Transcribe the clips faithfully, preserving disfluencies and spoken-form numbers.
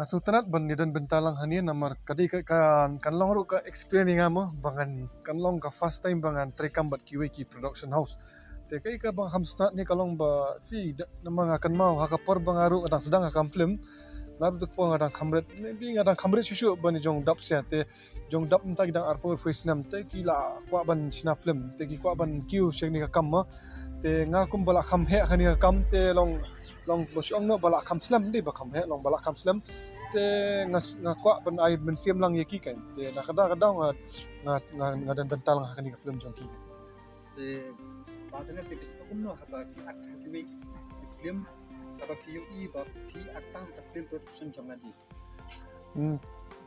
Sngewtynnat ban ïadon bynta lang hangne namar ka dei ka, kan, kan long ruh ka experience ïa nga mo, ba ngan, kan long ka first time ba ngan treikam bad kiwei ki production house. Te kaei kaba nga kham sngewtynnat hangne ka long ba phi da, namar nga kynmaw ha ka por ba nga ruh nga dang sdang ha ka kam film, nga ruh te ka por nga dang kham rit, maybe nga dang kham rit shuh shuh ban ïa jong dap sha te jong dap mynta ki dang arphew arphew snem te ki la kwah ban shna film, te ki kwah ban kiew sha kane ka kam mo. Te nga kum ba la kham heh kane ka kam te long, long ba shu ong noh ba la kham slem, dei ba kham heh, long ba la kham slem. Te nga, nga kwah ban ai mynsiem lang ïa ki kan. Te na ka daw ka daw nga, nga, nga, nga don bynta lang ha kane ka film jong ki. Te Bah Daniel, te phi sngew kumno haba phi act ha kiwei ki film, haba phi ïohi ba phi act tang ha ka film production jong lade? Hmm,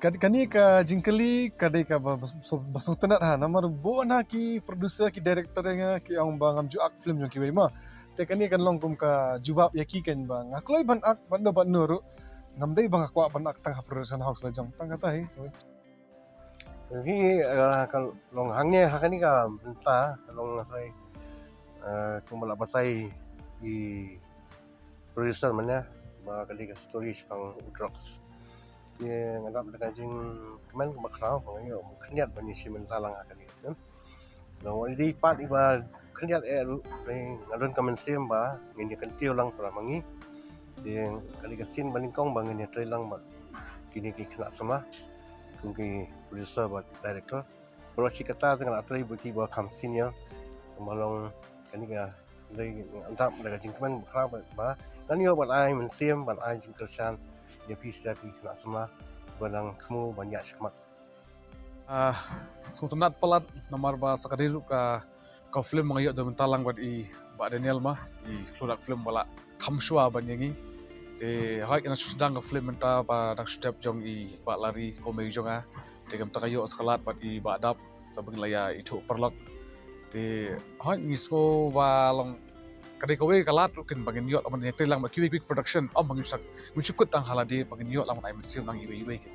ka, kane ka jingkylli ka dei kaba, ba, ba sngewtynnat ha, namar bun ha ki producer, ki director ïa nga ki ong ba ngam ju act film jong kiwei mo. Te kane kan long kum ka jubab ïa ki kan ba nga kloi ban act bad no bad no ruh, ngam dei ba nga kwah ban act tang ha production house la jong, tang kata hi. Hi, eh, ka long hangne ha kane ka bynta ka long ngasai, eh, kumba la batai i producer mynne ba ka dei ka story shaphang u drugs. Te nga dap da ka jingkmen kaba khraw ba nga ïoh khyndiat ban ïashim bynta lang ha kane ka film. Nga wan dei pat iba khyndiat eh ruh, te nga don ka mynsiem ba ngin ïa kyntiew lang para ma ngi. Te ka dei ka sien ba nyngkong ba ngin ïa trei lang bad kine ki khynnah samla kum ki producer bad director. Baroh shi katta te nga la trei bad kiba kham senior. Kumba long kane ka dei nga dap da ka jingkmen ba khraw ba ngan ïoh ban ai mynsiem, ban ai jingkyrshan ïa phi sha ki khynnah samla ba dang thmu ban ïaid shakhmat. Ah, sngewtynnat palat namar ba sa ka dei ruh ka, ka film ba nga ïoh don bynta lang bad i Bah Daniel mo, i khlur act film ba la kham shuwa ban ïa ngi. Te hooid, nga shu sdang ka film mynta ba dang shu dep jong i Bah Larry Komei jong nga. Te kumta ka ïoh sa ka lad bad i Bah Dap, sa ba ngi la ïa ithuh paralok. Te hooid, ngi sngew ba long ka dei kawei ka lad ruh kin ba ngin ïoh lang ban ïa trei lang bad kiwei kiwei production, ym ba ngin shu, ngin shu kut tang ha lade, ba ngin ïoh lang ban ai mynsiem lang iwei iwei kin.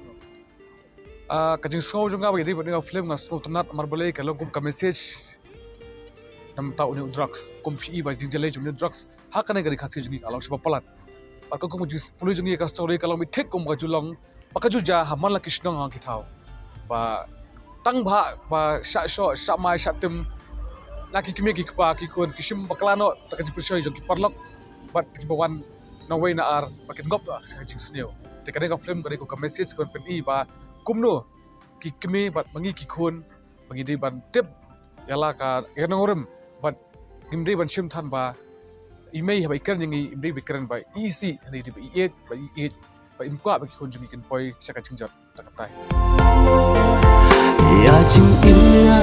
Ah, ka jingsngew jong nga ba ïadei bad kane ka film nga sngewtynnat namar balei ka long kum ka message na bynta une u drugs, kum phi i ba jingjia lei jong une u drugs ha kane ka ri Khasi jong ngi ka long shibun palat. Bad ka kum ka jingpule jong ngi ïa ka story ka long beit thik kum ka ju long ba ka ju jia ha man la ki shnong ha ki thaw. Ba tang ba, ba shah shoh, shah mai, shah tim na ki kmie ki kpa ki khun ki shim bakla noh da ka jingpynshoi jong ki paralok bad kiba wan na wei na ar ba kin ngop noh ka jingsniew. Te kane ka film ka dei ka message kaban pyni ba kumno ki kmie bad ma ngi ki khun ba ngi dei ban tip ïa la ka ïa nongrim bad ngim dei ban shim than ba i mei haba i kren ïa ngi im dei ba i kren ba i isih, hynrei dei ba i ïeit, ba i ïeit, ba im kwah ba ki khun jong ngi kin poi sha ka jingjot. Tang katai. Ïa jingim ïa